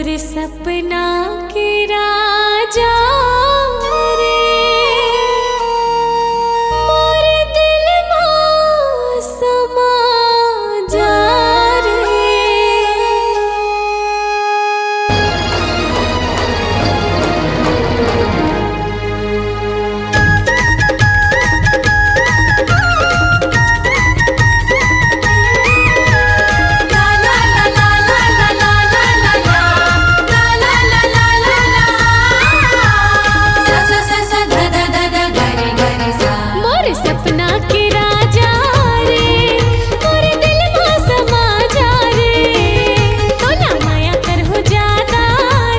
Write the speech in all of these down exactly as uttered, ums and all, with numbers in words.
रे सपना के राजा रे, मोर दिल मा समा जा रे। मोर सपना के राजा रे, मोर दिल मा समा जा रे, तोला माया करहूं जादा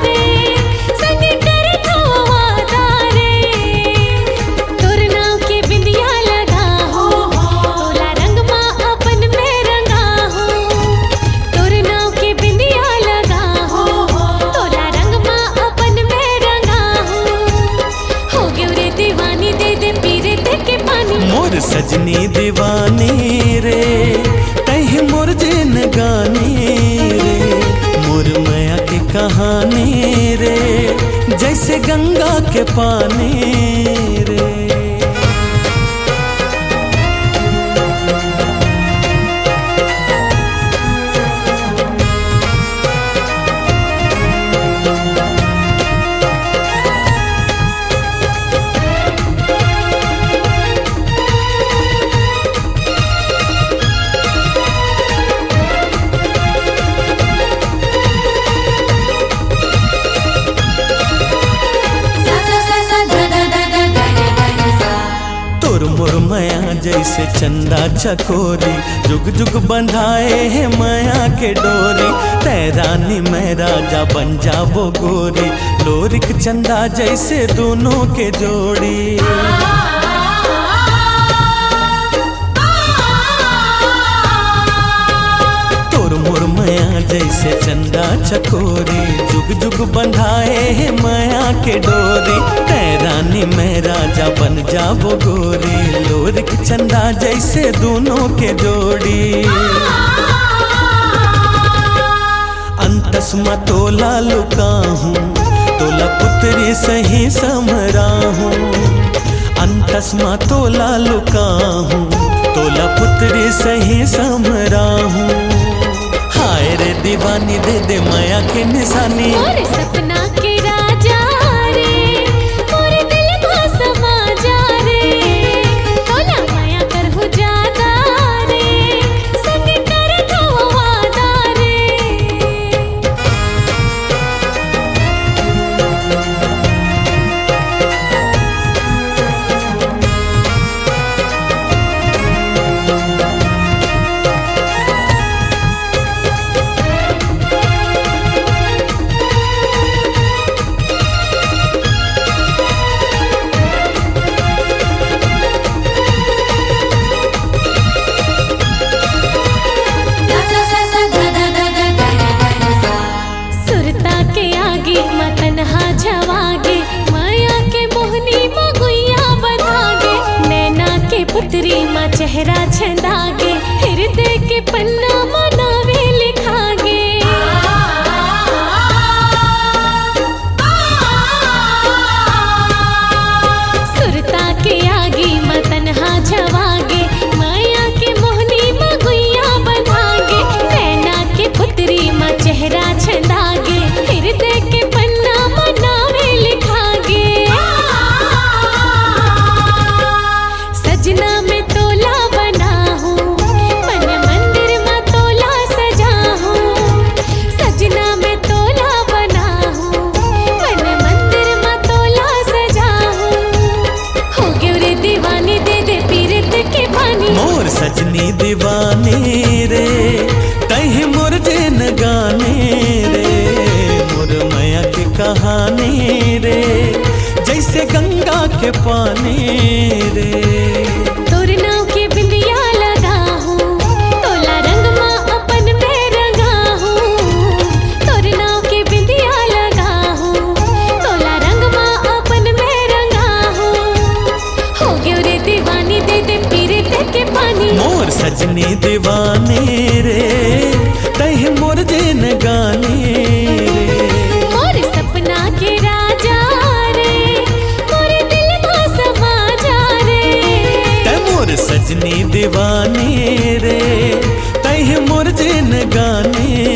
रे, संग करथंव वादा रे। तोर नांव के बिंदिया लगाहूं, तोला रंग मा अपन में रंगाहूं। तोर नांव के बिंदिया लगाहूं, तोला रंग मा अपन में रंगाहूं। हो गेंव रे दीवानी, दे दे पीरत के पानी। मोर सजनी दीवानी रे, तैं ही मोर जिनगानी रे, मोर मया के कहानी रे, जइसे गंगा के पानी रे। तोर मोर मया जइसे चंदा चकोरी, जुग जुग बंधाए हे मया के डोरी। तैं रानी मैं राजा बन जाबो गोरी, लोरिक चंदा जइसे दूनों के जोड़ी। तोर मोर मया जइसे चंदा चकोरी, जुग जुग बंधाए हे मया के डोरी। तैं रानी मैं राजा बन जाबो गोरी, लोरिक चंदा जइसे दूनों के जोड़ी। अंतस म तोला लुकाहूं, तोला पुतरी सही समराहूं। अंतस म तोला लुकाहूं, तोला पुतरी सही समराहूं। हाय रे दीवानी, दे दे मया के निसानी। मोर सपना के राजा रे, मोर दिल मा समा जा रे, तोला मया करहूं जादा रे, संग करथंव वादा रे। सुरता के आगी म तनहा झवागे, मया के मोहनी म गुइया बंधागे, नैना के पुतरी म चेहरा छंदागे, हिरदे के पन्ना म नावे लिखागे। सुरता के आगी म तनहा झवागे, मया के मोहनी म गुइया बंधागे, नैना के पुतरी म चेहरा छंदागे, हिरदे के पन्ना म नावे लिखागे। सजना मैं तोला बनाहूं, मन मंदिर म तोला सजाहूं। सजना मैं तोला बनाहूं, मन मंदिर म तोला सजाहूं। हो गेंव रे दीवानी, दे दे पीरत के पानी। मोर सजनी दीवानी रे, तैं ही मोर जिनगानी रे, मोर मया के कहानी रे, जइसे गंगा के पानी रे। तोर नांव के बिंदिया लगाहूं, तोला रंग मा अपन में रंगाहूं। तोर नांव के बिंदिया लगाहूं, तोला रंग मा अपन में रंगाहूं। हो गेंव रे दीवानी, दे दे पीरत के पानी। मोर सजनी दीवानी रे, तैं ही मोर जिनगानी रे, जिनगानी